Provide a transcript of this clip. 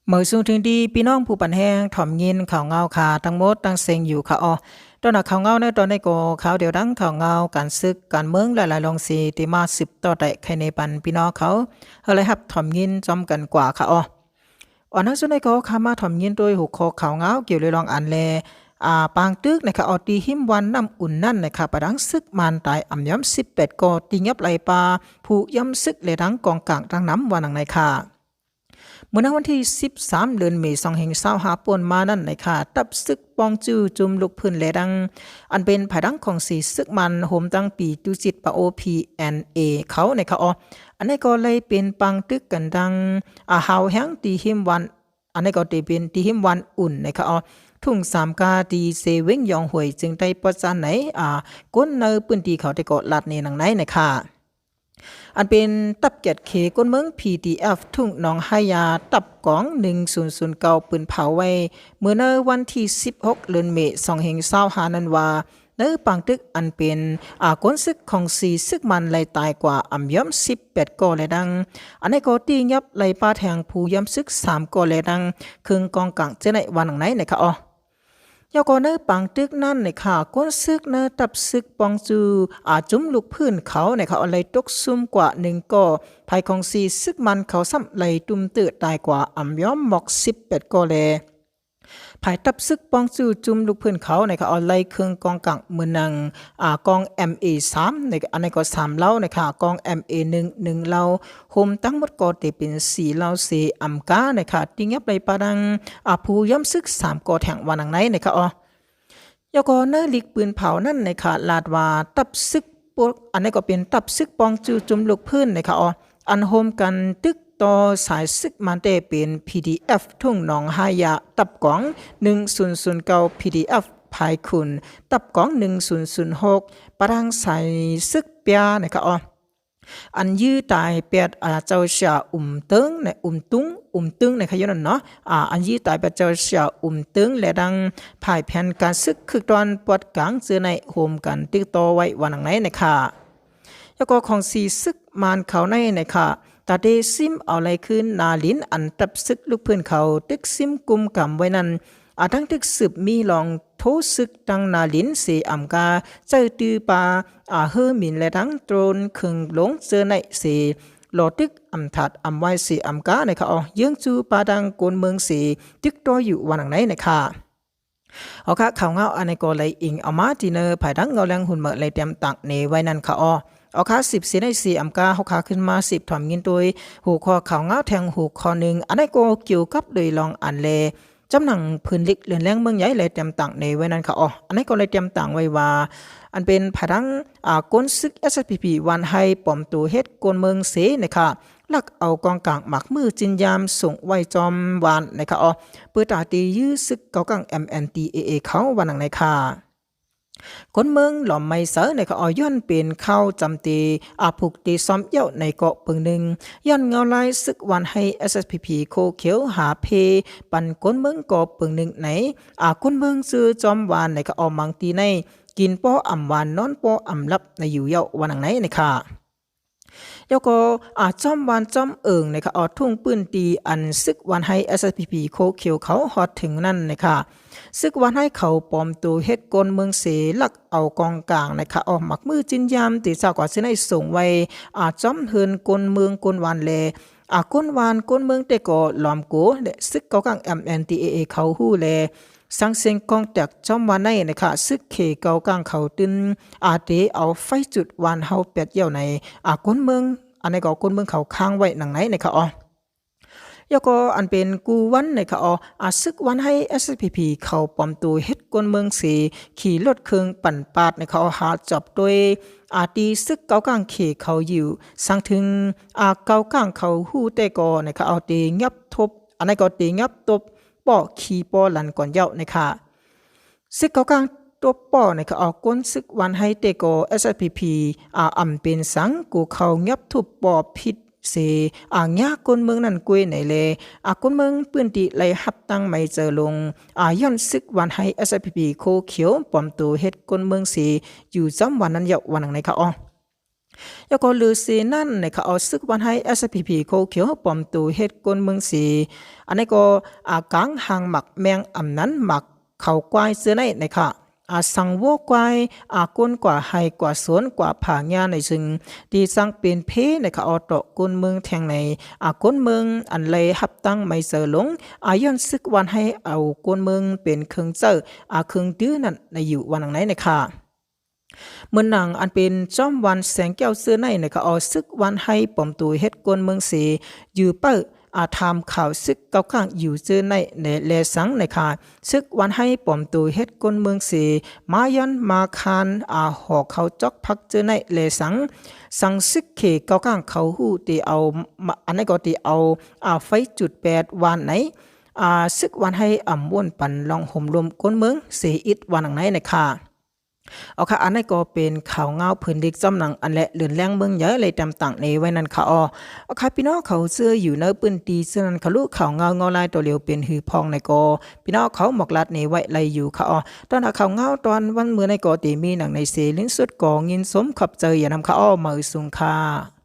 ເມືອງສູງເຖິງດີ ພີ່ນ້ອງຜູ້ປັນແຮງ ຖອມຍິນຂ່າວງາວຂ້າ ທັງໝົດທັງເສັງຢູ່ຂ້າເອາະ. ຕໍ່ໜ້າຂ່າວງາວໃນຕອນນີ້ກໍຂ່າວດຽວດັ່ງ ຂ່າວງາວການສຶກການເມືອງຫຼາຍໆເລື່ອງ ທີ່ໄດ້ມາສືບຕໍ່ໄດ້ໄຂແນປັນພີ່ນ້ອງເຂົາ ເຮົາໄດ້ຮັບຖອມຍິນຈອມກັນກວ່າຂ້າເອາະ. ອັນນັ້ນສຸດໃນກໍຂ້າມາຖອມຍິນໂດຍຫົວຂໍ້ຂ່າວງາວ ກ່ຽວເລື່ອງອັນແລ ອາ ປາງຕຶກນະຄະ ເອົາ ທີ່ຮິມວັນນ້ຳອຸ່ນນັ້ນນະຄະ ປະດັງສຶກມານຕາຍອຳຍອມສິບແປດກໍ ທີ່ຫຍັບໄລ່ປາ ຜູ້ຢ້ຳສຶກແລະທັງກອງກາງທັງນຳ ວ່າໜັງໃນຄະ. ເມື່ອໃນວັນທີສິບສາມ ເດືອນເມ ສອງພັນຊາວຫ້າ ປ່ວນມານັ້ນນະຄະ ທັບຊຶກປອງຈູ ຈຸມລຸກຟື້ນແລະທັງ ອັນເປັນພາຍຫຼັງຂອງສີ່ຊຶກມັນ ໂຮມທັງປີຕູຈິດປາໂອ ພີເອັນເອ ເຂົານະຄະ ອັນນີ້ກໍໄດ້ເປັນປາງຕຶກກັນດັ່ງ ອາ ຮາວແຮງທີ່ຮິມວັນ ອັນນີ້ກໍໄດ້ເປັນທີ່ຮິມວັນອຸ່ນນະຄະ ທຸ່ງສາມກາ ທີ່ເຊເວັງຢອງຫ້ວຍ ເຈີງໃຕ້ປອດຊານໃນ ອາ ຄົນໃນພື້ນທີ່ເຂົາໄດ້ກໍລາດແນໜັງໃນນະຄະ. ອັນເປັນຕັບກຽດເຂກົນເມືອງ ພີດີເອັຟ ທຸ່ງໜອງຮາຍາ ຕັບກອງໜຶ່ງສູນສູນເກົ້າ ປືນເຜົາໄວ້ ເມື່ອໃນວັນທີສິບຫົກ ເດືອນເມ ສອງພັນຊາວຫ້ານັ້ນວ່າ ໃນປາງຕຶກອັນເປັນ ອາ ກົນຊຶກຂອງສີ່ຊຶກມັນໄລ່ຕາຍກວ່າອຳຍອມສິບແປດກໍແລະດັ່ງ ອັນນີ້ກໍທີ່ຫຍັບໄລ່ປາແທງຜູ້ຢ້ຳຊຶກສາມກໍແລະດັ່ງ ເຄິ່ງກອງກາງເຈົ້າໃນວ່າໜັງໃນນະຄະ ແລ້ວກໍໃນປາງຕຶກນັ້ນນະຄະ ກົນຊຶກໃນຕັບຊຶກປອງຈູ ອາ ຈຸມລຸກຟື້ນເຂົານະຄະ ໄລ່ຕົກຊຸມກວ່າໜຶ່ງກໍ ພາຍຂອງສີ່ຊຶກມັນເຂົາຊ້ຳໄລ່ຕຸ່ມເຕີຕາຍກວ່າອຳຍອມໝອກສິບແປດກໍແລ ພາຍຕັບຊຶກປອງຈູ ຈຸມລຸກຟື້ນເຂົານະຄະ ໄລ່ເຄິ່ງກອງກາງເໝືອນໜັງ ອາ ກອງເອັມເອສາມ ໃນ ອັນນີ້ກໍສາມເຫຼົ່ານະຄະ ກອງເອັມເອໜຶ່ງ ໜຶ່ງເຫຼົ່າ ໂຮມທັງໝົດກໍໄດ້ເປັນສີ່ເຫຼົ່າເສອຳການະຄະ ທີ່ຫຍັບໄລ່ປາດັງ ອາ ຜູ້ຢ້ຳຊຶກສາມກໍແທງວ່າໜັງໃນນະຄະ. ແລ້ວກໍໃນລິກປືນເຜົານັ້ນນະຄະ ລາດວ່າຕັບຊຶກ ພວກ ອັນນີ້ກໍເປັນຕັບຊຶກປອງຈູ ຈຸມລຸກຟື້ນນະຄະ ອັນໂຮມກັນຕຶກຕໍ່ສາຍຊຶກມາແຕ່ເປັນ ພີດີເອັຟ ທຸ່ງໜອງຮາຍາ ຕັບກອງໜຶ່ງສູນສູນເກົ້າ ພີດີເອັຟ ພາຍຂຸນ ຕັບກອງໜຶ່ງສູນສູນຫົກ ປະທານສາຍຊຶກປຽນະຄະ ອັນຢື້ຕາຍແປດ ອາ ເຈົ້າຊຽອຸມເຕີງ ອຸມຕຸງ ອຸມຕຶງນະຄະ ຢູ່ນັ້ນເນາະ ອາ ອັນຢື້ຕາຍແປດເຈົ້າຊຽອຸມຕຶງ ແລະ ດັ່ງພາຍແຜນການຊຶກຄຶກຕ່ອນປອດກາງເຈີໃນ ໂຮມກັນຕຶກຕໍ່ໄວ້ວ່າໜັງໃນນະຄະ. ແລ້ວກໍຂອງສີ່ຊຶກມານເຂົາໃນນະຄະ ຕາເຕຊິມເອົາໄລ່ຄືນນາລິນ ອັນຕັບຊຶກລຸກຟື້ນເຂົາຕຶກຊິມກຸມກຳໄວ້ນັ້ນ ອາ ທັງຕຶກສືບມີລອງໂທຊຶກຕັ້ງນາລິນເສອຳກາ ໃຊ້ຕື້ປາ ອາ ເຮີມິນ ແລະ ທັງໂດຣນເຄື່ອງລົງເຈີໃນເສ ລໍຕຶກອຳທາດອຳວາຍເສອຳການະຄະ ເຢືອງຈູປາດັງກົນເມືອງເສ ຕຶກຕໍ່ຢູ່ວ່າໜັງໃນນະຄະ. ເອົາຄະ ຂ່າວງາວອັນນີ້ກໍໄດ້ອີງເອົາມາທີ່ໃນພາຍຫຼັງເງົາແລງຫຸ່ນເໝີໄດ້ຕຽມຕາງເນໄວ້ນັ້ນຄະ ເອົາຄະ ສິບເສໃນເສອຳກາ ເຮົາຄະຂຶ້ນມາສືບຖອມຍິນໂດຍຫົວຂໍ້ຂ່າວງາວແທງຫົວຂໍ້ໜຶ່ງ ອັນນີ້ກໍກ່ຽວກັບໂດຍລອງອັນແລ ຈຳໜັງພື້ນລິກເລື່ອນແລງເມືອງໃຫຍ່ ແລະ ຕຽມຕາງເນໄວ້ນັ້ນຄະ ອັນນີ້ກໍໄດ້ຕຽມຕາງໄວ້ວ່າ ອັນເປັນພາຍຫຼັງ ອາ ກົນຊຶກ ເອສເອສພີພີ ຫວານໄຮ ປອມໂຕເຮັດກົນເມືອງເສນະຄະ ລັກເອົາກອງກາງໝາກມືຈິນຍາມສົ່ງໄວ້ຈອມຫວານນະຄະ ເປີດຕາຕີຢື້ຊຶກເກົາກາງ ເອັມເອັນທີເອເອ ເຂົາວ່າໜັງໃນຄະ. ຄົນເມືອງຫຼອມໄມເຊີນະຄະ ຍ້ອນເປັນຂ່າວຈຳເຕ ອາ ຜູກເຕຊອມຢ່ຽວໃນເກາະເປິງໜຶ່ງ ຍ້ອນເງົາລາຍຊຶກຫວານໄຮ ເອສເອສພີພີ ໂຄຂຽວຫາເພ ປັນຄົນເມືອງເກາະເປິງໜຶ່ງໃນ ອາ ຄົນເມືອງຊື່ຈອມຫວານນະຄະ ອອກມັງຕີໃນ ກິນປໍອຳຫວານ ນອນປໍອຳຫຼັບໃນຢູ່ເຍົາວ່າໜັງໃນນະຄະ. ແລ້ວກໍ ອາ ຈອມຫວານຈອມເອີງນະຄະ ອອກທຸ່ງພື້ນທີ່ອັນຊຶກຫວານໄຮ ເອສເອສພີພີ ໂຄຂຽວເຂົາຮອດເຖິງນັ້ນນະຄະ ຊຶກຫວານໄຮເຂົາປອມໂຕເຮັດກົນເມືອງເສ ລັກເອົາກອງກາງນະຄະ ອອກໝາກມືຈິນຍາມ ເຕຊາກວ່າເຊໄນສົ່ງໄວ້ ອາ ຈອມເຮືອນຄົນເມືອງຄົນຫວານແລ ອາ ຄົນຫວານຄົນເມືອງແຕ່ກໍຫຼອມໂກ ແລະ ຊຶກເກົາກາງ ເອັມເອັນທີເອເອ ເຂົາຮູ້ແລ ສັງສຽງກອງແຕກຈອມຫວານໃນນະຄະ ຊຶກເຂເກົາກາງເຂົາຕື່ນ ອາ ເຕເອົາໄຟຈຸດຫວານເຮົາແປດຢ່ຽວໃນ ອາ ຄົນເມືອງ ອັນນີ້ກໍຄົນເມືອງເຂົາຄ້າງໄວ້ໜັງໃນນະຄະ ແລ້ວກໍອັນເປັນກູ່ວັນນະຄະ ອາ ຊຶກຫວານໄຮ ເອສເອສພີພີ ເຂົາປອມໂຕເຮັດກົນເມືອງເສ ຂີ່ລົດເຄື່ອງປັ່ນປາດນະຄະ ຫາຈອບໂດຍ ອາ ທີ່ຊຶກເກົາກາງເຂເຂົາຢູ່ ສັງເຖິງ ອາ ເກົາກາງເຂົາຮູ້ແຕ່ກໍນະຄະ ເອົາເຕຫຍັບທົບ ອັນນີ້ກໍເຕຫຍັບຕົບ ປໍຂີ່ປໍຫຼັນກ່ອນເຍົານະຄະ ຊຶກເກົາກາງຕົບປໍນະຄະ ເອົາກົນຊຶກຫວານໄຮແຕ່ກໍ ເອສເອສພີພີ ອາ ອຳເປັນສັງ ກູເຂົາຫຍັບທຸບປໍຜິດເສ ອາ ຫຍ້າຄົນເມືອງນັ້ນກ້ວຍໃນແລ ອາ ຄົນເມືອງພື້ນທີ່ໄລ່ຮັບຕັ້ງໄມເຈີລົງ ອາ ຍ້ອນຊຶກຫວານໄຮ ເອສເອສພີພີ ໂຄຂຽວ ປອມໂຕເຮັດກົນເມືອງເສ ຢູ່ຈຳຫວານນັ້ນເຍົານະຄະ. ແລ້ວກໍລືເສນັ້ນນະຄະ ອອກ ຊຶກວັນໄຮ ເອສເອສພີພີ ໂຄຂຽວ ປອມໂຕເຮັດກົນເມືອງເສ ອັນນີ້ກໍ ອາ ກາງຫາງໝາກແມງອຳນັ້ນ ໝາກເຂົ້າຄວາຍເສື້ອໃນນະຄະ ອາ ສັງໂວຄວາຍ ອາ ກົນກວ່າໄຮ່ກວ່າສວນກວ່າຜາຫຍ້າໃນຊຶງ ທີ່ສ້າງເປັນເພນະຄະ ອອກ ຕໍ່ກົນເມືອງແທ່ງໃນ ອາ ກົນເມືອງອັນໄລຮັບຕັ້ງໄມເຊີລົງ ອາ ຍ້ອນຊຶກວັນໄຮເອົາກົນເມືອງເປັນເຄື່ອງໃຊ້ ອາ ເຄື່ອງດື້ນັ້ນນະຢູ່ວ່າໜັງໃນນະຄະ. ເໝືອນໜັງອັນເປັນຈອມວັນແສງແກ້ວເສື້ອໃນນະຄະ ອອກ ຊຶກວັນໄຮປອມໂຕເຮັດກົນເມືອງເສ ຢູ່ເປີ້ ອາ ຖາມຂ່າວຊຶກເກົ້າກ້າງຢູ່ເຊີໃນແລ ແລສັງນະຄະ ຊຶກວັນໄຮປອມໂຕເຮັດກົນເມືອງເສ ມາຍ້ອນມາຄານ ອາ ຫໍເຂົ້າຈອກພັກເຈີໃນແລສັງ ສັງຊຶກເຂເກົ້າກ້າງເຂົາຮູ້ ເຕເອົາ ມາ ອັນນັ້ນກໍເຕເອົາ ອາ ໄຟຈູດແປດວານໃນ ອາ ຊຶກວັນໄຮອຳວົນປັນລອງໂຮມລົມກົນເມືອງເສອີກວ່າໜັງໃນນະຄະ. ເອົາຄະ ອັນນັ້ນກໍເປັນຂ່າວງາວເພິ່ນລິກຈອມໜັງອັນແລະເລື່ອນແລງເມືອງໃຫຍ່ໄລຕາມຕ່າງເນໄວ້ນັ້ນຄະອອ. ເອົາຄະ ພີ່ນ້ອງເຂົາເຊື່ອຢູ່ໃນພື້ນທີ່ເຊື່ອນັ້ນຄະ ຮູ້ຂ່າວງາວເງົາລາຍຕໍ່ເລວເປັນຫື່ພອງໃນກໍ ພີ່ນ້ອງເຂົາໝອກລັດເນໄວ້ໄລຢູ່ຄະອອ. ຕອນຫາຂ່າວງາວຕອນວັນມື້ໃນກໍເຕມີໜັງໃນເສ ລິ້ນສຸດກໍຍິນຊົມຂອບໃຈຢ່ານຳຄະອອ ມາເອີຍສູງຄະ.